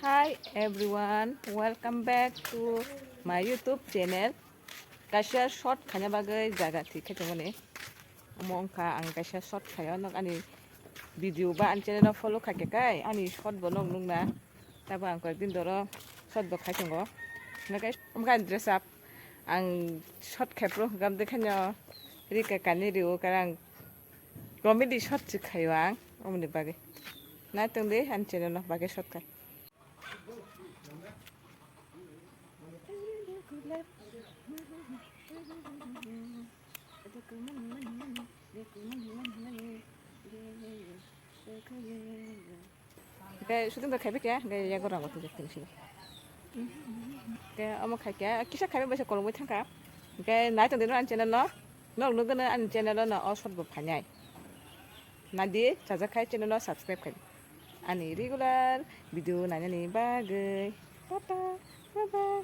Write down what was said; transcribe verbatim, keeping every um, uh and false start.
Hi everyone, welcome back to my YouTube channel. Kaisa short khaina bagwi jaga thik khe tongmani. Omo wngkha ang kaisa short khaio, nok ani video ba ani channel no follow khaikhe kai ani short bo nok nukna. Tabo ang koyekdin doro short bo khai tongo. Hwnkhai omo khe ani dress up. Ang short khai phuru hwnkha bwdwkhaino rika kani rio, karang comedy short se khaio ang omoni bagwi. Naitongdi ani channel no bagwi short khai. Hwnkhe shooting da khaibai khe, hwnkhe yago rango tongjakha tini sini. Hwnkhe omo khaikhe kisa khaibai baisa kologwi thangkha. Hwnkhe naitongdi no ani channel no, nok nukgwno ani channel no o short bo phainai. Naidi, chajak khai channel no subscribe khai. Ani regular video nainani bagwi. Tata, bye bye.